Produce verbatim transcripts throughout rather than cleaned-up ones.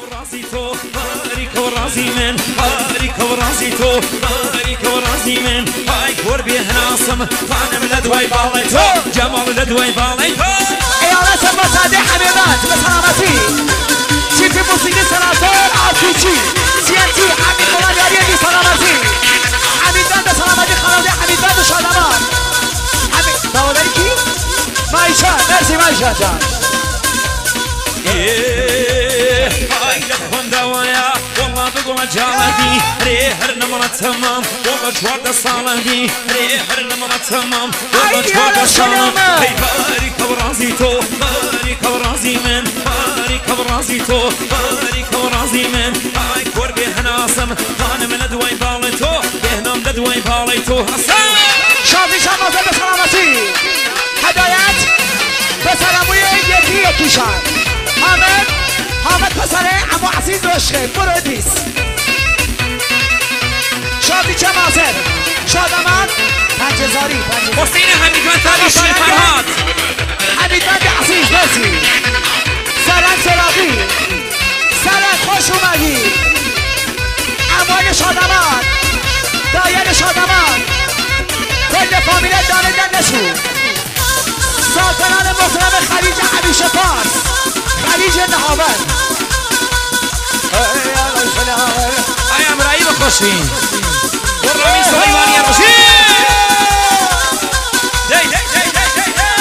رازی تو، باریکە و رازی من، باریکە و رازی تو، باریکە و رازی من. ئای کۆر بێ هناسم، خانم لە دوای باڵی تو، جەماڵ لە دوای باڵی تو. ئێوارە سەرمەسادەی حەمێدان، بە سەلامەتی. چیفی موسیقی سەناتۆر ئارتیجی، سی ئێن تی، حەمید گوڵان یاریەکی سەلامەتی. حەمیدان بە سەلامەتی، خانەوادەی حەمیدان و شادەمان. حەمید، باوەدەرکی؟ مایشان، مەرسی مایشان جان. ئێ، ئای لە خوەنداوایە، وەڵا بگوڵە جاڵەدی، رێ هەر نەمەڵە تەمام، وەڵا چواردە ساڵەدی، رێ هەر نەمەڵە تەمام، وەڵا ئای چواردە یارە ساڵە. سەلامە. هەی باریکە و رازی تۆ، باریکە و رازی من، باریکە و رازی تۆ، باریکە و رازی من. ئای کۆر بێ هناسم، خانم لە دوای باڵی تۆ، بێهنام لە دوای باڵی تۆ هەسا. شازی شامازە بە سەلامەتی. هەدایەت بە سەلاموی یەکی یەکیشان. حامد، حامد پسرێ ئەمو عەزیز دۆشخێ، برو دیس. شازی چەمازەر، شادەمان، پەنجەزاری، پەنجەزاری. حسین حمیدان تاریشی فەرهاد. حمیدان عەزیز دۆزی. سەران سۆراغی. سەران خوش اومدی. ئەموال شادەمان. دایەر شادەمان. کل فامیلە دانه دەر نەچوو. ساکەنان محترم خلیج همیشه فارس. خلیج نهاوند. ئای ئەمرایی بە خۆشی. بۆ ڕامی سلیمانی ڕژیم. دەی، دەی، دەی، دەی، دەی، دەی.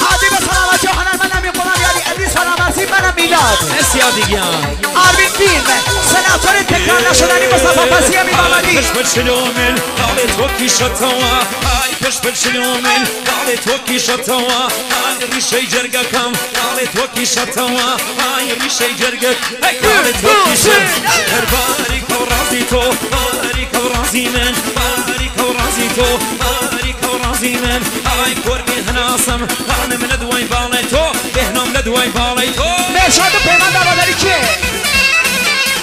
هادی بە سەلامەتی و هەنەرمەند ئەمین قوڵان یاری ئەلی سەلامەتی منە میلاد. ئەسیادی گیان. ئاروین فیلم، سەناتۆر تکرار نەشدەنی مستەفا پەسی ئەمین مەمەدی. پشت بە چلۆ من، داڵێ تۆ کیشەتەوە. ئای پشت بە چلۆ من، داڵێ تۆ کیشەتەوە. ئای ڕیشەی جەرگەکەم، داڵێ تۆ کیشەتەوە. ئای ڕیشەی جەرگەک، داڵێ تۆ کیشەت. هەر باریکە و ڕازی تۆ، باریکە و ڕازی من، باریکە و ڕازی تۆ، باریکە و ڕازی من. ئای کۆر بێ هناسم، خانم لە دوای باڵی تۆ، بێهنام لە دوای باڵی تۆ. مێرشاد و پەیمان داواداری کێ؟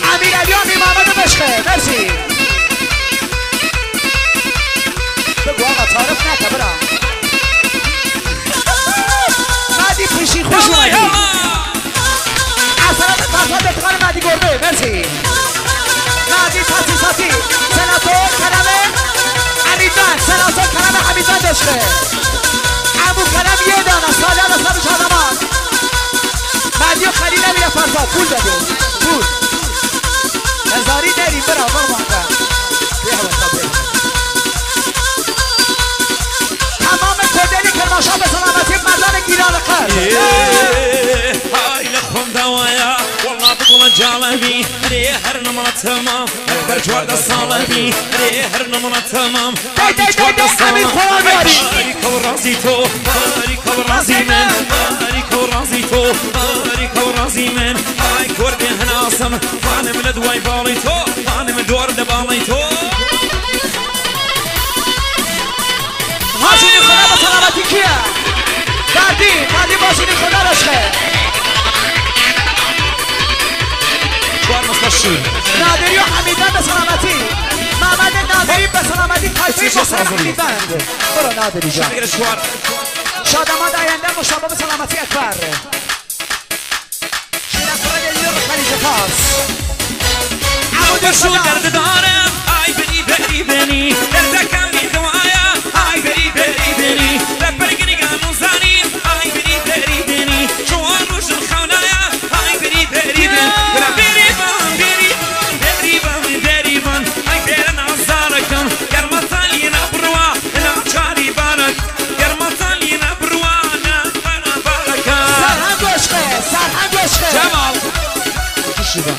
ئەمیر عەلی و ئەمیر مامەد و مەشقێ، مەرسی. بگو ئاغا، تعارف ناکە برا. مادی پیشی خوش ئەڵڵا اومدی. یاڵا. ئەسەلات تازا دەتوان مادی گۆربێ، مەرسی. مادی تاسیساتی، سەناتۆر کەرەمێ حەمیدان، سەناتۆر کەرەمێ حەمیدان دەشخێ. ئەبو کەرەم یێ دانە، سالیان لە سەر شادەمان. مادی و خەلیل ئەویە فەرزا، پول دەبێ، پول. هەزاری دەری برا، بڕمانکە. بێ هەوە، بێ هەوە. تەمام کۆدێلی کرماشان بە سەلامەتی مەردان گیرانەکەر. ئێ، ئای لە خوەنداوایە، وەڵا بگوڵە جاڵەبی، ئەرێ هەر نەمەڵە تەمام، ئەکبەر چواردە ساڵەبی، ئەرێ هەر نەمەڵە تەمام، دەی، دەی، دەی، چواردە دەی، ساڵە. ئەمین خۆڵان یاری. باریکە و ڕازی تۆ، باریکە و ڕازی من، باریکە و ڕازی تۆ، باریکە و ڕازی من، ئای کۆر بێ هناسم، خانم لە دوای باڵی تۆ، خانم دۆر لە باڵی تۆ. هاشمی خدا بە سەلامەتی کیە؟ داردی، داردی باشینی خدا بەشخێ. چوار مەسلە شیر. نادری و حەمیدان بە سەلامەتی. مامەد نادری بە سەلامەتی. تایفەی چی مەسەلە سازی؟ حەمیدان. برو نادری جان. شیر چوار. شادەمان دایەندە مشابە بە سەلامەتی ئەکبەر. شیرە کوڕە لە لوڕ خەلیج فارس. ئەو دەشو دەرد دارم، ئای بری بری بری، دەردەکەم بی دوایە، ئای بری بری بری، لە پرگریگان و زانیم، ئای بری بری بری، جوان ڕوژن خەونایە، ئای بری بری بری، برا بری بان، بری بان، بری بان، بری بان، ئای بێرە نازدارەکەم، گەرمەتانی نەبڕوا، ناچاری بارەک، گەرمەتانی نەبڕوا، ناچاری بارەکە. سەرهەنگ گۆشخێ، سەرهەنگ گۆشخێ. جەماڵ. کشیدە.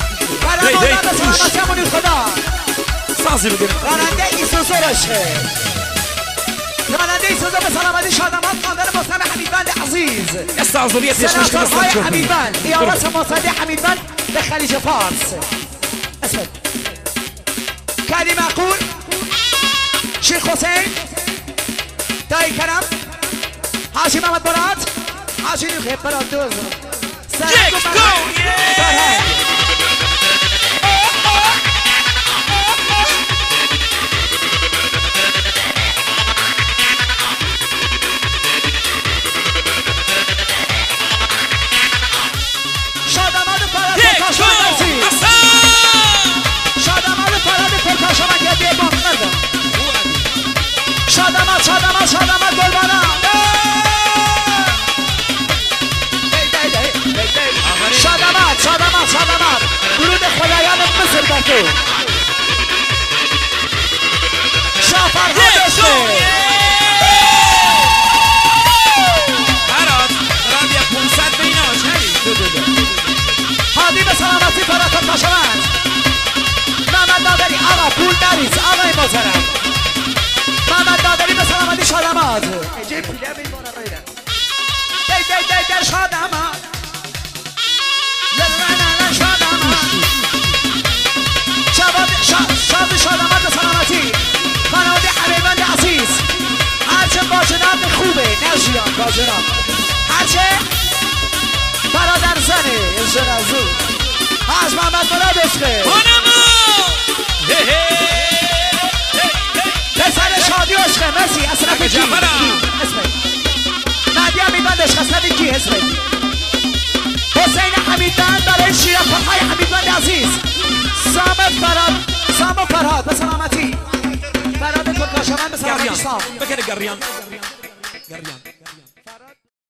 دەی، دەی، بەرامەوە بە سەلامەتی منیر خدا. سازی بگرن. رانندهٔ ایسوزو رشخه. رانندهٔ ایسوزو بە سەلامەتی شادەمان قاندەر بۆ سەمە حەمیدباند عەزیز. ئێستا زۆریە پێشکەش کردن سەر چۆن. حەمیدباند. ئێوارە سەمۆسادی حەمیدباند لە خەلیج فارس. ئەسد. کالی ماقور، شیخ حسین، دای کەرەم، حاجی مەمەد بەرات، حاجی نوخێ بەرات دۆز. سەرهەنگ و مەمەد. سەرهەنگ. شافر یه، حاضر شو. شد. هرات، رادیو پونصد بیناش، هری، دو، دو، دو. هادی به سلامتی فرات پاشوند. محمد نادری آقا پول نریز، آقای محترم. محمد نادری به سلامتی شادامات. عجب پیله بی بارا غیره. دی، دی، دی، دی، شادامات. لا، لا، لا، لا، شادامات. شاد، شاد، شاد، شادامات و سلامتی. خانواده حبیبند عزیز. هرچه با جناب خوبه، نه ژیان، با جناب. هرچه برادر زنه، ژن زو. حاج محمد مراد عشقه. خانما! هه، هه. پسر شادی عشقه، مرسی، اصلا کی؟ جعفرم. اسمه. مهدی حمیدبند عشق است، نبی کی اسمه؟ حسین حمیدبند برای شیرخوارهای حمیدبند عزیز. سام فرهاد، سام فرهاد، به سلامتی. فرهاد ترکاشوان، به سلامتی گریان. سام. بکر گریان.